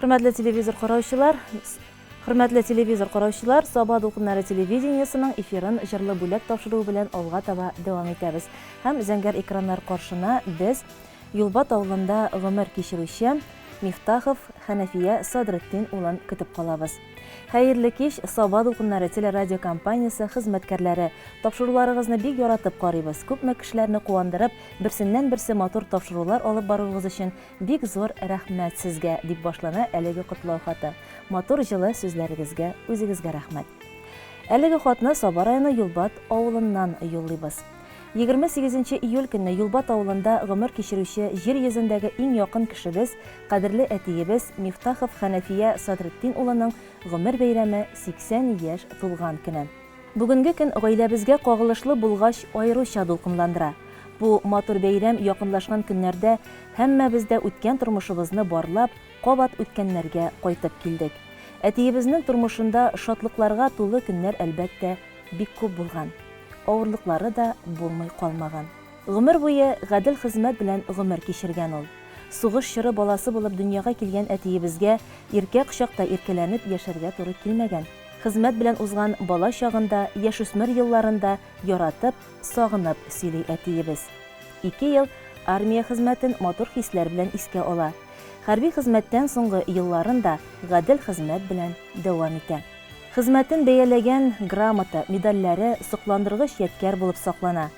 Хөрмәтле телевизор караучылар, Хөрмәтле телевизор караучылар, Саба дулкыннары телевидениесының эфирын җырлы бүләк тапшыруы белән алга таба дәвам итәбез. Һәм зәңгәр экраннар каршына без Юлбат авылында гомер кичерүче Мифтахов Хәнәфия Садретдин улын көтеп калабыз. Хәерле кич, Саба дулкыннары телерадиокомпаниясе хезмәткәрләре! Тапшыруларыгызны бик яратып карыйбыз. Күпме кешеләрне куандырып, берсеннән-берсе матур тапшырулар алып баруыгыз өчен бик зур рәхмәт сезгә, дип башлана әлеге котлау хаты. Матур җылы сүзләрегезгә үзегезгә рәхмәт. Әлеге хатны Саба районы Юлбат авылыннан юллыйбыз. 28 нче июль көнне Юлбат авылында гомер кичерүче җир йөзендәге иң якын кешебез, кадерле әтиебез Мифтахов Хәнәфия Садретдин улының гомер бәйрәме 80 яшь тулган көне. Бүгенге көн гаиләбезгә кагылышлы булгач аеруча дулкынландыра. Бу матур бәйрәм якынлашкан көннәрдә һәммәбез дә үткән тормышыбызны барлап, кабат үткәннәргә кайтып килдек. Әтиебезнең тормышында шатлыкларга тулы көннәр, әлбәттә, бик күп булган. Авырлыклары да булмый калмаган. Гомер буе гадел хезмәт белән гомер кичергән ул. Сугыш чоры баласы булып дөньяга килгән әтиебезгә иркә кочакта иркәләнеп яшәргә туры килмәгән. Хезмәт белән узган бала чагын да, яшүсмер елларын да яратып, сагынып сөйли әтиебез. Ике ел армия хезмәтен матур хисләр белән искә ала. Хәрби хезмәттән соңгы елларын да гадел хезмәт белән дәвам итә. Хезмәтен бәяләгән грамота, медальләре сокландыргыч ядкәр булып саклана.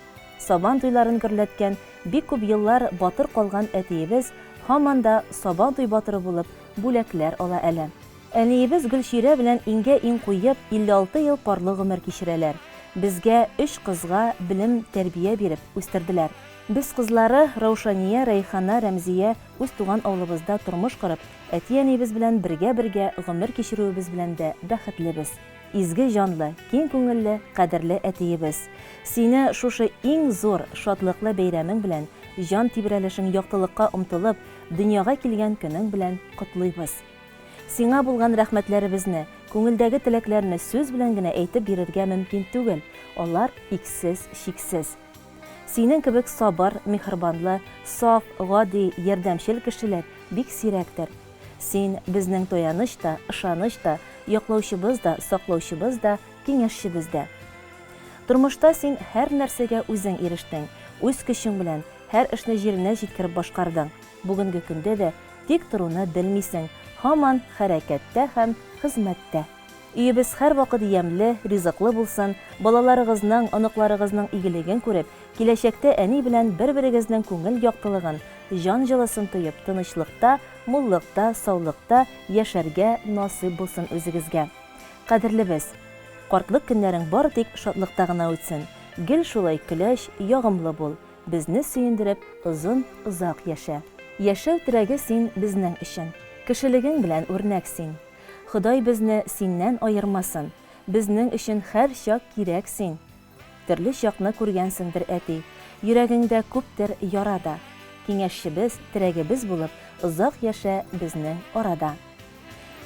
Сабан туйларын гөрләткән, бик күп еллар батыр калган әтиебез һаман да Сабан туй батыры булып бүләкләр ала әле. Әниебез Гөлчирә белән иңгә-иң куеп, 56 ел парлы гомер кичерәләр. Безгә, өч кызга, белем, тәрбия биреп үстерделәр. Без кызлары, Раушания, Рәйхана, Рәмзия үз туган авылыбызда тормыш корып, Әти-әниебез белән бергә-бергә гомер кичерүебез белән дә бәхетлебез. Изге җанлы, киң күңелле, кадерле әтиебез! Сине шушы иң зур, шатлыклы бәйрәмең белән, җан тибрәлешең яктылыкка омтылып, дөньяга килгән көнең белән котлыйбыз. Сиңа булган рәхмәтләребезне, күңелдәге теләкләрне сүз белән генә әйтеп бирергә мөмкин түгел, алар иксез-чиксез. Синең кебек сабыр, миһербанлы, саф, гади, ярдәмчел кешеләр бик сирәктер. Син, безнең таяныч та, ышаныч та, яклаучыбыз да, саклаучыбыз да, киңәшчебез дә. Тормышта син һәр нәрсәгә үзең ирештең, үз көчең белән һәр эшне җиренә җиткереп башкардың. Бүгенге көндә дә тик торуны белмисең, һаман хәрәкәттә һәм хезмәттә. Өебез һәрвакыт ямьле, ризыклы булсын, балаларыгызның, оныкларыгызның игелеген күреп, киләчәктә әни белән бер-берегезнең күңел яктылыгын, җан җылысын тоеп, тынычлыкта, муллыкта, саулыкта яшәргә насыйп булсын үзегезгә. Кадерлебез! Картлык көннәрең бары тик шатлыкта гына үтсен, гел шулай көләч, ягымлы бул, безне сөендереп, озын-озак яшә. Яшәү терәге син безнең өчен. Кешелегең белән үрнәк син. Ходай безне синнән аермасын, Безнең өчен һәрчак кирәк син. Төрле чакны күргәнсеңдер, әти, Йөрәгеңдә күптер яра да. Киңәшчебез, терәгебез булып, Озак яшә безнең арада.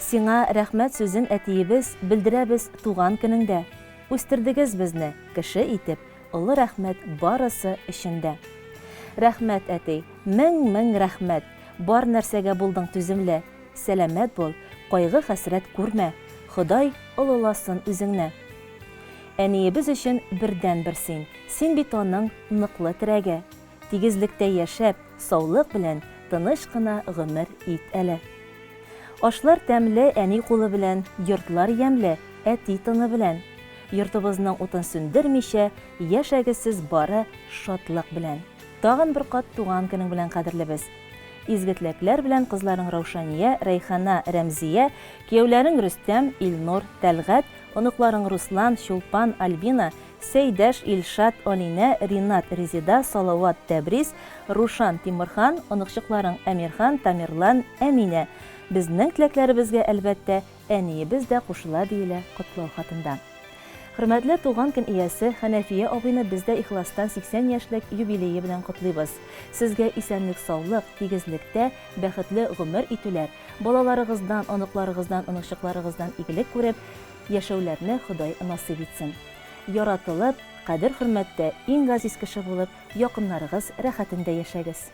Сиңа рәхмәт сүзен, әтиебез, Белдерәбез туган көнеңдә. Үстердегез безне, кеше итеп, Олы рәхмәт барысы өчен дә. Рәхмәт, әти, мең-мең рәхмәт, Бар нәрсәгә булдың түземле. Сәламәт бул, кайгы-хәсрәт күрмә, Ходай олыласын үзеңне. Әниебез өчен бердәнбер син, Син бит аның ныклы терәге. Тигезлектә яшәп, саулык белән Тыныч кына гомер ит әле. Ашлар тәмле әни кулы белән, Йортлар ямьле әти тыны белән. Йортыбызның утын сүндермичә, Яшәгез сез бары шатлык белән. Тагын бер кат туган көнең белән, кадерлебез! Изге теләкләр белән кызларың Раушания, Рәйхана, Рәмзия, кияүләрең Рөстәм, Илнур, Тәлгать, оныкларың Руслан, Чулпан, Альбина, Сәйдәш, Илшат, Алинә, Ринат, Резеда, Салават, Тәбрис, Рушан, Тимерхан, оныкчыкларың Әмирхан, Тамерлан, Әминә. Безнең теләкләребезгә, әлбәттә, Әниебез дә кушыла, диелә котлау хатында. Хөрмәтле туган көн иясе Хәнәфия абыйны без дә ихластан 80 яшьлек юбилее белән котлыйбыз. Сезгә исәнлек-саулык, тигезлектә бәхетле гомер итүләр, балаларыгыздан, оныкларыгыздан, оныкчыкларыгыздан игелек күреп яшәүләрне Ходай насыйп итсен. Яратылып, кадер-хөрмәттә иң газиз кеше булып, якыннарыгыз рәхәтендә яшәгез.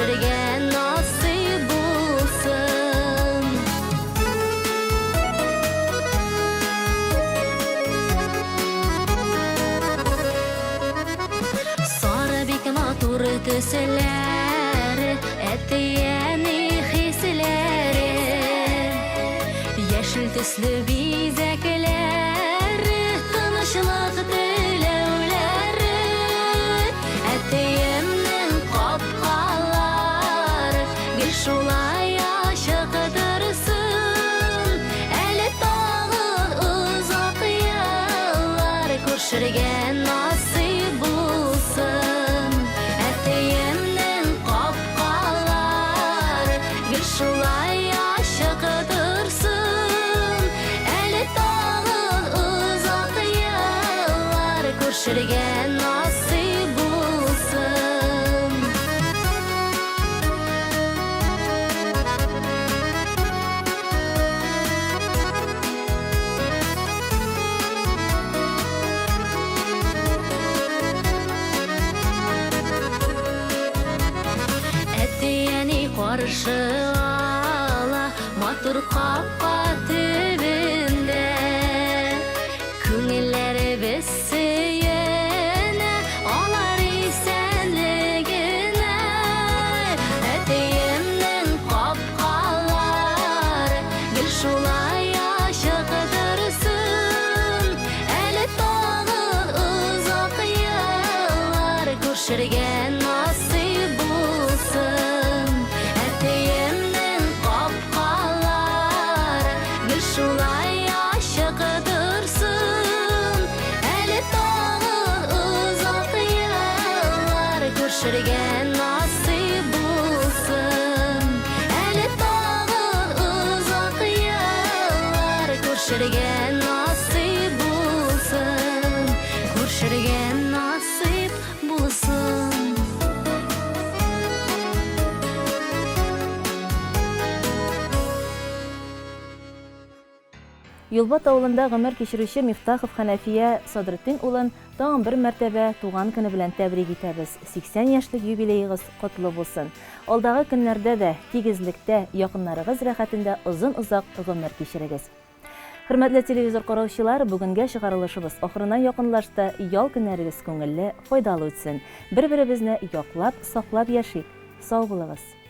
Күршергә насыйп булсын. Сары бик матур төсләр, әти-әни хисләре. Яшел төсле бизәкләр, тынычлык теләүләре. Әтиемнең капкалары гел шулай ачык торсын. Әле тагын озак еллар күршергә насыйп булсын. Әтиемнең капкалары гел шулай ачык торсын. Әле тагын озак еллар күршергә насыйп булсын. Әти-әни каршы ала матур капка төбендә. Күңелләребез сөенә алар исәнлегенә. Әтиемнең капкалары гел шулай ачык торсын. Әле тагын озак еллар күршергә насыйп булсын. Әтиемнең капкалары гел шулай ачык торсын. Әле тагын озак еллар күршергә насыйп булсын. Әле тагын озак еллар күршергә насыйп булсын. Күршергә насыйп булсын. Юлбат авылында гомер кичерүче Мифтахов Хәнәфия Садретдин улын тагын бер мәртәбә туган көне белән тәбрик итәбез. 80 яшьлек юбилеегыз котлы булсын. Алдагы көннәрдә дә тигезлектә, якыннарыгыз рәхәтендә озын-озак гомер кичерегез. Хөрмәтле телевизор караучылар, бүгенгә чыгарылышыбыз ахырына якынлашты. Ял көннәрегез күңелле, файдалы үтсен. Бер-беребезне яклап, саклап яшик. Сау булыгыз!